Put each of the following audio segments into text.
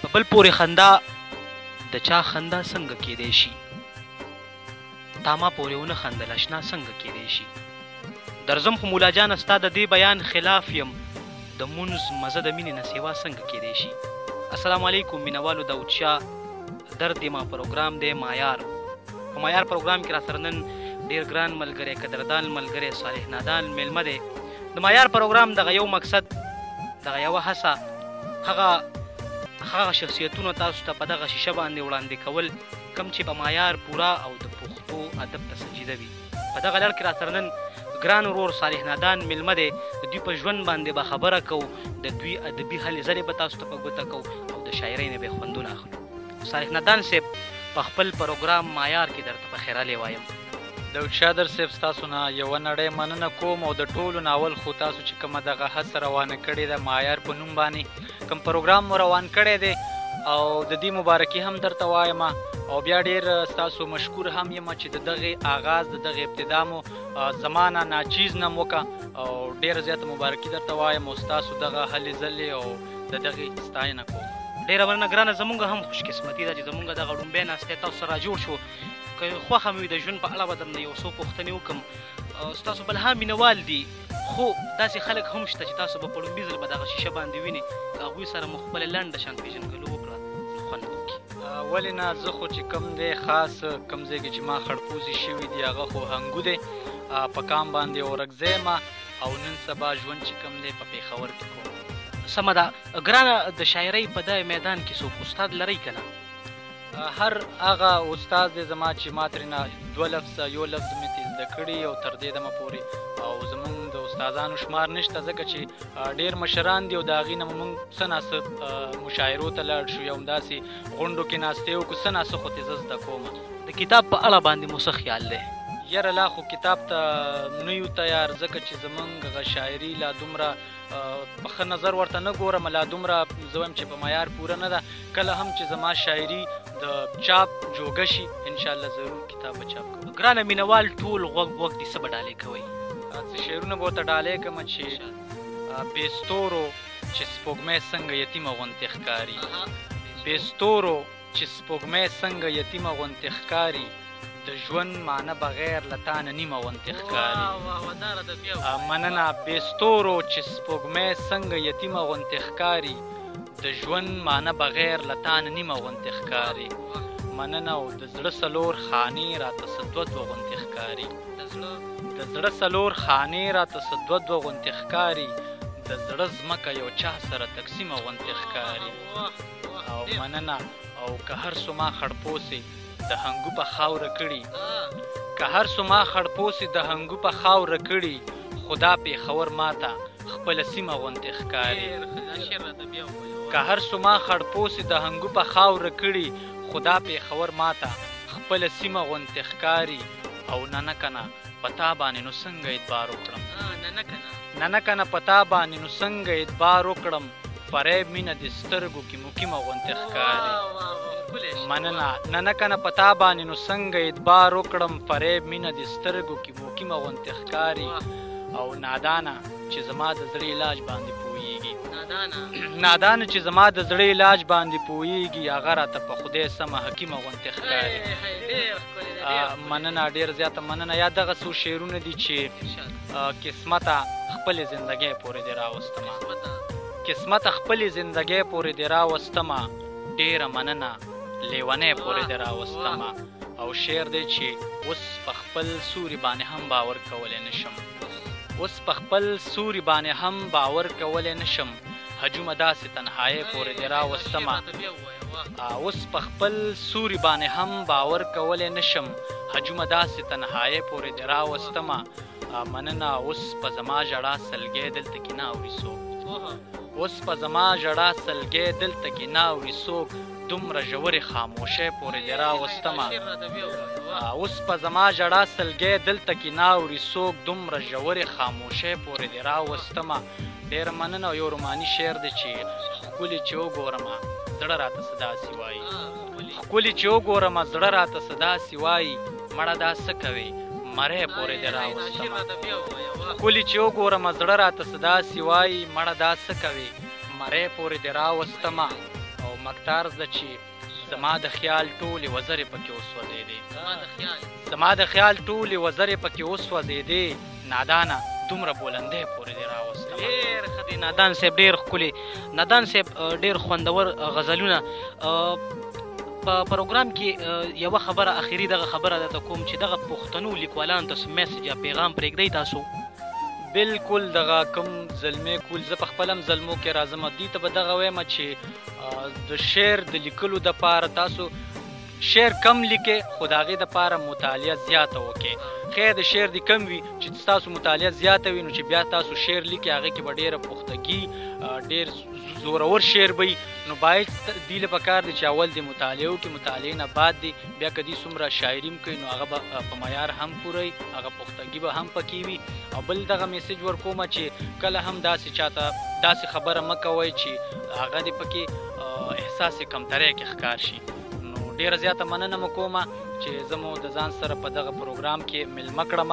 په بل پورې خندا د چا خندا څنګه کېدای شي؟ تا ما پورې ونه خندل اشنا څنګه کېدای شي؟ درځم خو مولا جانه ستا د دې بیان خلاف یم، د مونځ مزه د مینې نه سیوا څنګه کېدای شي؟ السلام علیکم مینوالو، داود شاه درد ما پروګرام دی مایار. په مایار پروګرام کې راسره نن ډېر ګران ملګری، قدردان ملګری صالح نادان میلمه دی. د مایار پروګرام دغه یو مقصد، دغه یوه هڅه، هغه شخصیتونه تاسو ته په دغه شیشه باندې وړاندې کول کوم چې په معیار پوره او د پښتو ادب ته سنجیده وي. په دغه لړ کې راسره نن ګران ورور صالح نادان میلمه دی. د دوی په ژوند باندې به خبره کوو، د دوی ادبي هلې ځلې به تاسو ته په ګوته کوو او د شاعرۍ نه به خوندونه اخلو. صالح نادان صاحب، په خپل پروګرام معیار کې درته په خیرالې وایم. داود شادر صاحب، ستاسو نه یوه نړۍ مننه کوم او د ټولو ناول خو تاسو چې کومه دغه هڅه روانه کړې ده، معیار په نوم باندې کوم پروګرام مو روان کړی دی، او د دې مبارکي هم درته وایم. او بیا ډېر ستاسو مشکور هم یم چې د دغې آغاز، د دغې ابتدا مو زمانه ناچیز نه وکړه، او ډېره زیاته مبارکي درته وایم او ستاسو دغه هلې ځلې او د دغې ستاینه کوم. ډېره مننه ګرانه، زمونږ هم خوشقسمتي ده چې زمونږ دغه ړومبی ناستی تاسو سره راجوړ شو. که خوښه مې وي د ژوند په اړه به درنه یو څو پوښتنې وکړم. ستاسو بلها مینوال دي، خو داسې خلک هم شته چې تاسو به په ړومبي ځل په دغه شیشه باندې وینئ. که هغوی سره مو خپله لنډه شان پېژندګلو وکړه نو خوند به وکړي. ولې نه، زه خو چې کوم دی خاص کوم ځای کې چې ما خړپوزې شوي دي هغه خو هنګو دی، په کام باندې اورکزی یم او نن سبا ژوند چې کوم دی په پېښور کې کوم. سمه ده ګرانه، د شاعرۍ په دغه میدان کې څوک استاد لرئ که نه؟ هر هغه استاد دی زما چې ما ترېنه دوه لفظه یو لفظ مې ترې زده کړي او تر دې دمه پورې، او زمونږ د استادانو شمار نشته ځکه چې ډېر مشران دي او د هغې نه مونږ څه ناڅه مشاعرو ته لاړ شو یا همداسې غونډو کې ناستې وکړو، څه ناڅه خو ترې زه زده کوم. د کتاب په اړه باندې مو څه خیال دی؟ یاره لا خو کتاب ته نه یو تیار، ځکه چې زمونږ هغه شاعري لا دومره په ښه نظر ورته نه ګورم، لا دومره زه وایم چې په معیار پوره نه ده. کله هم چې زما شاعري د چاپ جوګه شي انشاءالله ضرور کتاب به چاپ کوم. ګرانه مینوال ټول غوږ غوږ دي، څه به ډالۍ کوئ؟ څه شعرونه به ورته ډالۍ کړم چې بې ستورو چې سپوږمۍ څنګه یتیمه غوندې ښکاري، بې ستورو چې سپوږمۍ څنګه یتیمه غوندې ښکاري، د ژوند معنی بغیر له تا نه نیمه غوندې ښکاري. مننه. بې ستورو چې سپوږمۍ څنګه یتیمه غوندې ښکاري، د ژوند معنی بغیر له تا نه نیمه غوندې ښکاري. مننه. او د زړه څلور خانې راته څه دوه دوه غوندې ښکاري، د زړه څلور خانې راته څه دوه دوه غوندې ښکاري، د زړه ځمکه یو چا سره تقسیمه غوندې ښکاري. او مننه. او که هر څو ما خړپوسې د هنګو په خاوره کړي، که هر څو ما خړپوسې د هنګو په خاوره کړي، خدا پېښور ماته خپله سیمه غوندې ښکاري. که هر څو ما خړپوسې د هنګو په خاوره کړي، خدا پېښور ماته خپله سیمه غوندې ښکاري. او نه کنه په تا باندې نو څنګه اعتبار وکړم، نه کنه په تا باندې نو څنګه اعتبار وکړم، فریب مینه د سترګو کې مقیمه غوندې ښکاري. مننه. نه کنه په تا باندې نو څنګه اعتبار وکړم، فریب مینه د سترګو کې مقیمه غوندې ښکاري. او نادانه چې زما د زړه علاج باندې پوهېږي، نادانه چې زما د زړه علاج باندې پوهېږي، هغه راته په خدای سمه حکیمه غوندې ښکاري. مننه، ډېر زیاته مننه. یا دغه څو شعرونه دي چې قسمته خپلې زندګۍ پورې دې راوستمه، قسمته خپلې زندګۍ پورې دې راوستمه، ډېره مننه لیونی پورې دې راوستمه. او شعر دی چې اوس په خپل سوري باندې هم باور کولی نشم، اوس په خپل سوري باندې هم باور کولی نشم، هجومه داسې تنهایۍ پورې دې راوستمه. اوس په خپل سوري باندې هم باور کولی نشم، هجومه داسې تنهایۍ پورې دې راوستمه. مننه. اوس په زما ژړا سلګۍ دلته کې نه اوري څوک، اوس په زما ژړا سلګۍ دلته کې نه اوري څوک، دومره ژورې خاموشۍ پورې دې راوستمه. اوس په زما ژړا سلګۍ دلته کې نه اوري څوک، دومره ژورې خاموشۍ پورې دې راوستمه. ډېره مننه. یو روماني شعر دی چې ښکلي چې وګورمه زړه راته څه داسې وایي، ښکلي چې وګورمه زړه راته څه داسې وایي، مړه دا څه کوې مرۍ پورې دې راوستمه. ښکلي چې وګورمه زړه راته څه داسې وایي، مړه دا څه کوې مرۍ پورې دې راوستمه. او مقطع عرض ده چې زما د خیال ټولې وزرې پکې وسوځېدې، زما د خیال ټولې وزرې پکې وسوځېدې، نادانه دومره بولندۍ پورې دې راوستم. ډېر ښه دی نادان صاحب، ډېر ښکلی نادان صاحب، ډېر خوندور غزلونه. په پروګرام کې یوه خبره اخري دغه خبره درته کوم چې دغه پښتنو لیکوالانو ته څه میسج یا پیغام پرېږدئ تاسو؟ بالکل، دغه کوم زلمی کول، زه په خپل هم زلمو کې راځم، دي ته به دغه وایم چې د شعر د لیکلو دپاره تاسو شعر کم لیکئ، خو د هغې دپاره مطالعه زیاته وکړئ. خیر د شعر دې کم وي، چې ستاسو مطالعه زیاته وي، نو چې بیا تاسو شعر لیکئ هغې کې به ډېره پختګي، ډېر زورور شعر به وي. نو باید دې له پکار دی چې اول دې مطالعه وکړي، مطالعې نه بعد دې بیا که دې څومره شاعري هم کوي نو هغه به په معیار هم پوره وي، هغه پختګي به هم پکې وي. او بل دغه میسج ورکوم چې کله هم داسې چاته داسې خبره مه کوئ چې هغه دې پکې احساس کمترۍ کې ښکار شي. نو ډېره زیاته مننه مو کومه چې زه مو د ځان سره په دغه پروګرام کې مېلمه کړم،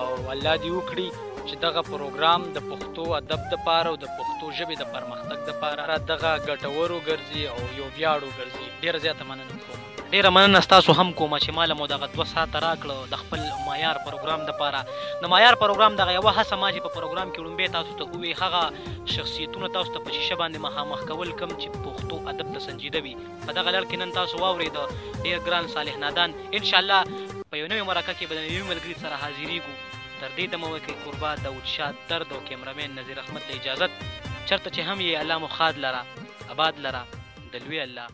او الله دې وکړي چې دغه پروګرام د پښتو ادب دپاره او د پښتو ژبې د پرمختګ دپاره دغه ګټور وګرځي او یو ویاړ وګرځي. ډېره زیاته مننه کوم. ډېره مننه ستاسو هم کوم چې ماله مو دغه 2 ساعته راکړه د خپل معیار پروګرام دپاره. د معیار پروګرام دغه یوه هڅه ما چې په پروګرام کې وړومبی تاسو ته ووې، هغه شخصیتونه تاسو ته په شیشه باندې مخامخ کول کوم چې پښتو ادب ته سنجیده وي. په دغه لړ کې نن تاسو واورېده ډېر ګران صالح نادان. انشاءالله په یو نوې مرکه کې به د نوي ملګري سره حاضرېږو. تر دې دمه وکړئ کوربه داود شاه درد او کیمرمین نذیر احمد له اجازت. چرته چې هم یې الله مو ښاد لره، اباد لره، د لوی الله